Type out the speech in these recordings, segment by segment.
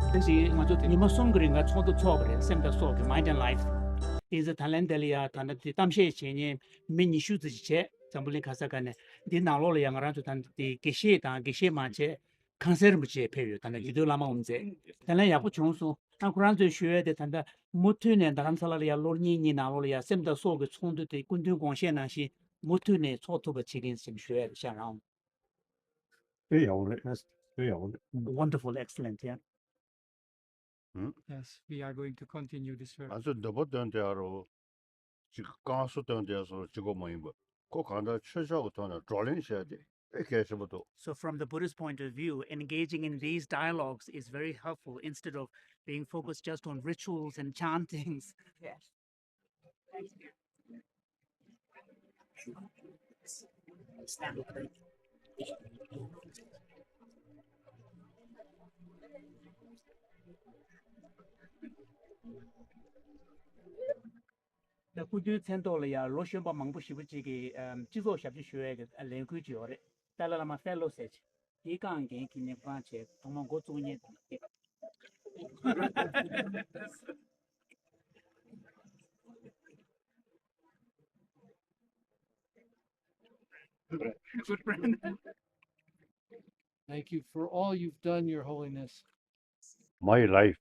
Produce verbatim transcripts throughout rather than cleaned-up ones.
དེ་བཞིན་ང་ཚོ་ཉི་མ་གསུམ་གྱི་རིང་ལ་ཚོགས་འདུ་འཚོགས་པ་རེད། སེམས་དང་སྲོག་གི་Mind and Life། དེ་ཚེ་ད་ལན་དེ་ལ་ཡ་ད་ལྟ་དེ་གཏམ་བཤད་བྱེད་མཁན་མི་ཉི་ཤུ་ཙམ་ཞིག་བྱས། འཛམ་བུ་གླིང་ག་ས་ག་ནས། འདི་ནང་ལོགས་ལ་ཡ་ང་རང་ཚོ་ད་ལྟ་དེ་དགེ་བཤེས་དང་དགེ་བཤེས་མ་བྱས། ཁང་གསར་རིན་པོ་ཆེ་ཕེབས་ཡོད། ད་ལྟ་རྒྱུད་སྟོད་བླ་མ་དབུ་མཛད། ད་ལན་ཡག་པོ་བྱུང་སོང་། ད་ཁོ་རང་ཚོས་ཞུ་ཡས་དེ་ད་ལྟ་མུ་མཐུད་ནས་རྡ་རམ་ས་ལ་ལ་ཡ་ལོ་གཉིས་གཉིས་ནང་ལོགས་ལ་ཡ་སེམས་དང་སྲོག་གི་ཚོགས་འདུ་དེ་སྐུ་མདུན་དགོངས་བཞེད་ནང་བཞིན་མུ་མཐུད་ནས་འཚོགས་ཐུབ་པ་བྱེད་ཀྱི་ཡིན་ཟེར་ཞུ་ཡས་རེད་ཤག་རང་། དཔེ་ཡག་པོ་རེད། དཔེ་ཡག་པོ་རེད། Wonderful, excellent, yeah. ཧུམ། Yes, we are going to continue this work. ང་ཚོས་འདོད་པ་བཏོན་བསྡད་ཡ་རོ། ཅིག་བསྐང་གསོ་བཏོན་བསྡད་སོང་ཅིག་གོ་མ་ཡིན་པ། ཁོ་གང་ལྟར་ཆོས་ཕྱོགས་ཀྱི་ཐོག་ནས་བགྲོ་གླེང་བྱས་ཏེ་དཔེ་གལ་ཆེན་པོ་འདུག So from the Buddhist point of view, engaging in these dialogues is very helpful instead of being focused just on rituals and chantings. Yes. ད་སྐུ་མདུན་མཚན་ཐོག་ལ་ཡང་ལོ་གཞོན་པ་མང་པོ་ཞེ་པོ་ཅིག་གིས་ཨམ་སྤྱི་ཚོགས་ཞབས་ཕྱི་ཞུ་ཡས་ཀྱི་ལས་འགུལ་ཅིག་ཡོད་རེད། ཏཱ་ལའི་བླ་མ་ཕེ་ལོ་ཟེར་ཅིག་དེའི་རྐང་འགན་འཁྱེར་ནས་ཁོ་རང་བྱས། ཐོག་མར་འགོ་བཙུགས་མཁན་དེ་ནང་བསྡད། Good friend. Thank you for all you've done, Your Holiness. My life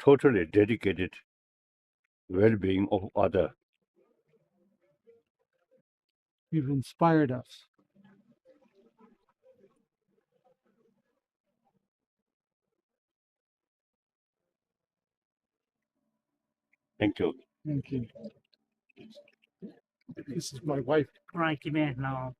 totally dedicated well-being of other. You've inspired us. Thank you. Thank you. This is my wife. Right, man, no.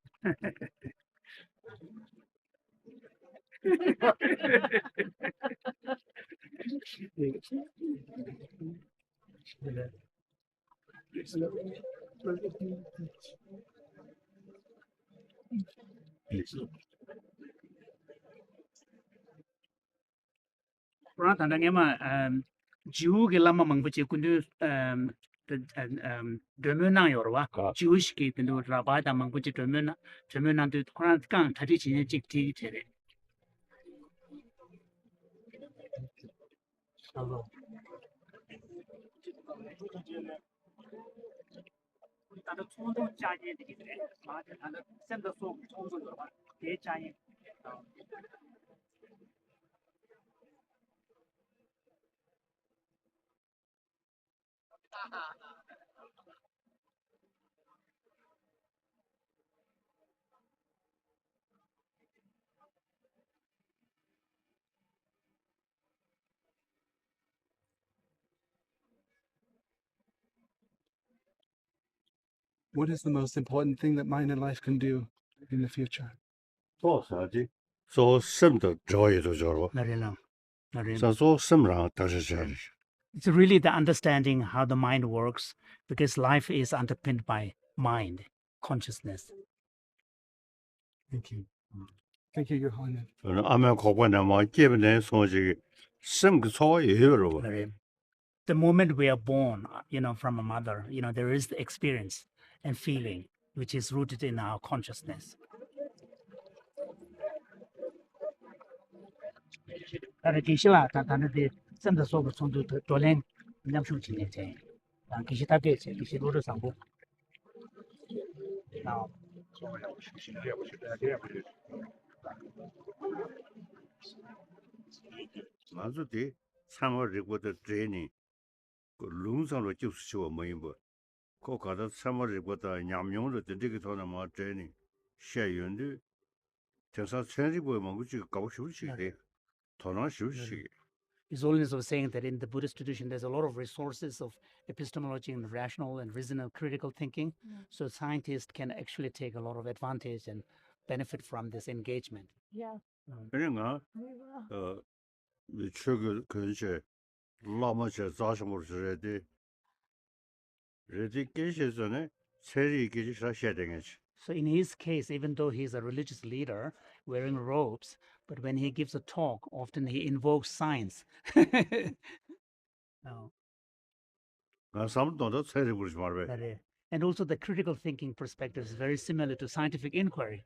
ཁོ་རང་ད་ལྟ་སྔས་མ་ཨམ་ཇིའུ་གི་བླ་མ་མང་པོ་ཅིག་སྐུ་མདུན་ཨམ་ཨམ་གྲོས་མོལ་གནང་ཡོད་རེད་བ། ཇིའུ་ཞིག་གིས་དེ་འདུག་ར་བ་དང་མང་པོ་ཅིག་གྲོས་མོལ་གནང་། གྲོས་མོལ་གནང་དུས་ཁོ་རང་རྐང་གྲ་སྒྲིག་བྱེད་མཁན་ཅིག་བྲིས་ཀྱི་བྲིས་རེད། ད་ལྟ་ཚོང་དོན་བཅའ་མཁན་དེ་གི་རེད། མ་དེ་ད་ལྟ་སེམས་དང་སྲོག་གི་ཚོང་ཚོ་ཡོད་པ་དེའི་བཅའ་མཁན། What is the most important thing that Mind and Life can do in the future? ཏོག་ཟ་ཅིག་གཙོ་བོ་སེམས་དང་འབྲེལ་བ་ཡོད་དུ་འབྱོར་བ། ང་རེ་ལ། ང་རེ་ས་གཙོ་བོ་སེམས་རང་བརྟག་དཔྱད་བྱས། It's really the understanding how the mind works, because life is underpinned by mind, consciousness. Thank you. Thank you, Your Holiness. ཨ་མའི་ཁོག་པ་ནས་མར་སྐྱེས་པ་ནས་བཟུང་ཅིག་སེམས་ཀྱི་ཚོར་བ་ཡོད་རེད་བ། ང་རེ། The moment we are born, uh, you know, from a mother, you know, there is the experience and feeling which is rooted in our consciousness. ད་རེས་དགེ་བཤེས་ལགས་དང་ད་ནི་དེ་སེམས་དང་སྲོག་གི་ཚོགས་འདུ་བགྲོ་གླེང་མཉམ་ཞུགས་བྱེད་མཁན་དེ་དང་དགེ་བཤེས་ཐབས་མཁས་བྱས། དགེ་བཤེས་བློ་གྲོས་བཟང་པོ་དང་། ང་ཚོ་དེ་ཚད་མ་རིག་པ་དང་འབྲེལ་ནས། ལུང་ཙམ་ལ་སྐྱབས་སུ་མཆི་བ་མ་ཡིན་པ། ཁོ་ག་ད་ཚད་མ་རིག་པ་དང་ཉམས་མྱོང་ལ་དེ་འདྲ་གི་ཐོག་ནས་མར་བྲལ་ནས་བཤད་ཡོང་དུས། དེང་སང་ཚན་རིག་པ་མང་པོ་ཅིག་དགའ་པོ་ཞེ་པོ་ཅིག་རེད། དོ་སྣང་ཞེ་པོ་ཅིག His Holiness was saying that in the Buddhist tradition, there's a lot of resources of epistemology and rational and reasonable critical thinking. So scientists can actually take a lot of advantage and benefit from this engagement. Yeah. དེ་ནས་ང་ཨ། ཆོས་གོས་གོན་བྱས། བླ་མ་བྱས་རྩ་ཆེན་པོ་རེད་དེ། རེད་དེ་སྐད་ཆ་བཤད་ཙང་ནས་ཚན་རིག་སྐད་ཆ་ཞེ་དྲག་བཤད་བསྡད་མཁན་ཅིག So in his case, even though he is a religious leader wearing robes, but when he gives a talk, often he invokes science. ང་བསམ་བློ་གཏོང་སྟངས་ཚན་རིག་པ་ཞིག་མ་རེད་པས། རེད། And also the critical thinking perspective is very similar to scientific inquiry.